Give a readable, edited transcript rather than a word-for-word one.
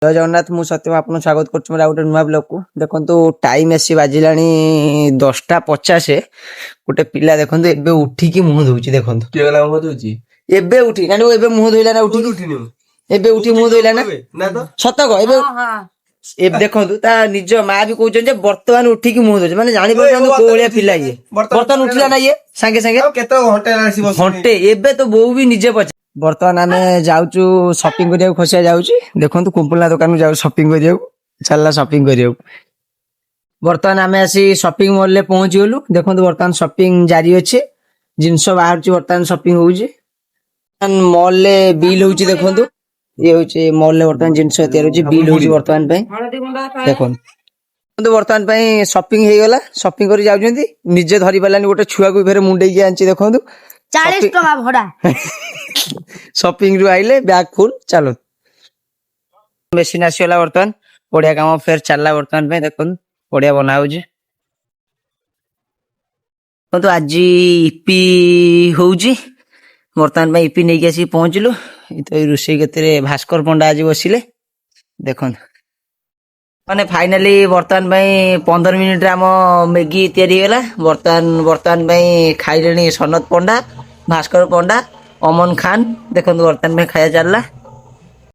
ଜୟ ଜଗନ୍ନାଥ, ମୁଁ ସତ୍ୟମ, ଆପଣଙ୍କୁ ସ୍ୱାଗତ କରୁଛି ମୋର ଆଉ ଗୋଟେ ନୂଆ ବ୍ଲଗକୁ। ଦେଖନ୍ତୁ, ଟାଇମ୍ ଆସି ବାଜିଲାଣି 10:50। ଗୋଟେ ପିଲା ଦେଖନ୍ତୁ, ଏବେ ଉଠିକି ମୁହଁ ଧୋଉଛି, ଦେଖନ୍ତୁ। କିଏ ଗଲା ମୁହଁ ଧୋଉଛି? ଏବେ ଉଠି ନା, ଏବେ ମୁହଁ ଧୋଇଲା ନା ଉଠିକି? ଉଠିନି ମୁଁ। ଏବେ ଉଠି ମୁହଁ ଧୋଇଲା ନା? ନା ତ। ସତ କହ ଏବେ। ଏବେ ଦେଖନ୍ତୁ, ତା ନିଜ ମା ବି କହୁଛନ୍ତି ଯେ ବର୍ତ୍ତମାନ ଉଠିକି ମୁହଁ ଧୋଉଛି। ମାନେ ଜାଣିପାରୁଛନ୍ତି କୋଉ ଭଳିଆ ପିଲା ଇଏ। ବର୍ତ୍ତମାନ ଉଠିଲା ନା ଇଏ ସାଙ୍ଗେ ସାଙ୍ଗେ? ଆଉ କେତେ ଘଣ୍ଟା ହେଲାଣି ଆସି ବସିଛି? ଘଣ୍ଟେ। ଏବେ ତ ବୋଉ ବି ନିଜେ ପଚାରେ। ବର୍ତ୍ତମାନ ଆମେ ଯାଉଛୁ ସପିଂ କରିବାକୁ, ଖସିଆ ଯାଉଛି। ଦେଖନ୍ତୁ, କୁମ୍ପୁଲା ଦୋକାନକୁ ଯାଉଛୁ ସପିଂ କରିବାକୁ। ଚାଲିଲା ସପିଂ କରିବାକୁ। ବର୍ତ୍ତମାନ ଆମେ ଆସି ସପିଂ ମଲରେ ପହଞ୍ଚିଗଲୁ। ଦେଖନ୍ତୁ, ବର୍ତ୍ତମାନ ସପିଂ ଜାରି ଅଛି, ଜିନିଷ ବାହାରୁଛି, ବର୍ତ୍ତମାନ ସପିଂ ହଉଛି। ମଲରେ ବିଲ୍ ହଉଛି। ଦେଖନ୍ତୁ, ଇଏ ହଉଛି ମଲରେ ବର୍ତ୍ତମାନ ଜିନିଷ ତିଆରି ହଉଛି, ବିଲ୍ ହଉଛି ବର୍ତ୍ତମାନ ପାଇଁ। ଦେଖନ୍ତୁ ଦେଖନ୍ତୁ, ବର୍ତ୍ତମାନ ପାଇଁ ସପିଂ ହେଇଗଲା। ସପିଂ କରି ଯାଉଛନ୍ତି, ନିଜେ ଧରି ପାରିଲାନି, ଗୋଟେ ଛୁଆକୁ ଫେରେ ମୁଣ୍ଡେଇକି ଆଣିଛି। ଦେଖନ୍ତୁ। 40 ଟଙ୍କା ଭଡା। ସପିଂ ରୁ ଆଇଲେ, ବ୍ୟାଗ ଫୁଲ, ଚାଲ। ମେସିନ ଆସିଗଲା ବର୍ତ୍ତମାନ, ବଢିଆ କାମ ଫେର ଚାଲିଲା ବର୍ତ୍ତମାନ ପାଇଁ। ଦେଖନ୍ତୁ, ବଢିଆ ବନା ହଉଛି। ଦେଖନ୍ତୁ, ଆଜି ଇପି ହଉଛି। ବର୍ତ୍ତମାନ ପାଇଁ ଇପି ନେଇକି ଆସିକି ପହଞ୍ଚିଲୁ। ଏଇ ତ ଏଇ ରୋଷେଇ କ୍ଷେତ୍ରରେ ଭାସ୍କର ପଣ୍ଡା ଆଜି ବସିଲେ। ଦେଖନ୍ତୁ, ମାନେ ଫାଇନାଲି ବର୍ତ୍ତମାନ ପାଇଁ 15 ମିନିଟରେ ଆମ ମ୍ୟାଗି ତିଆରି ହେଇଗଲା। ବର୍ତ୍ତମାନ ବର୍ତ୍ତମାନ ପାଇଁ ଖାଇଲେଣି ସନତ ପଣ୍ଡା, ଭାସ୍କର ପଣ୍ଡା, ଅମନ ଖାନ। ଦେଖନ୍ତୁ, ବର୍ତ୍ତମାନ ପାଇଁ ଖାଇବା ଚାଲିଲା।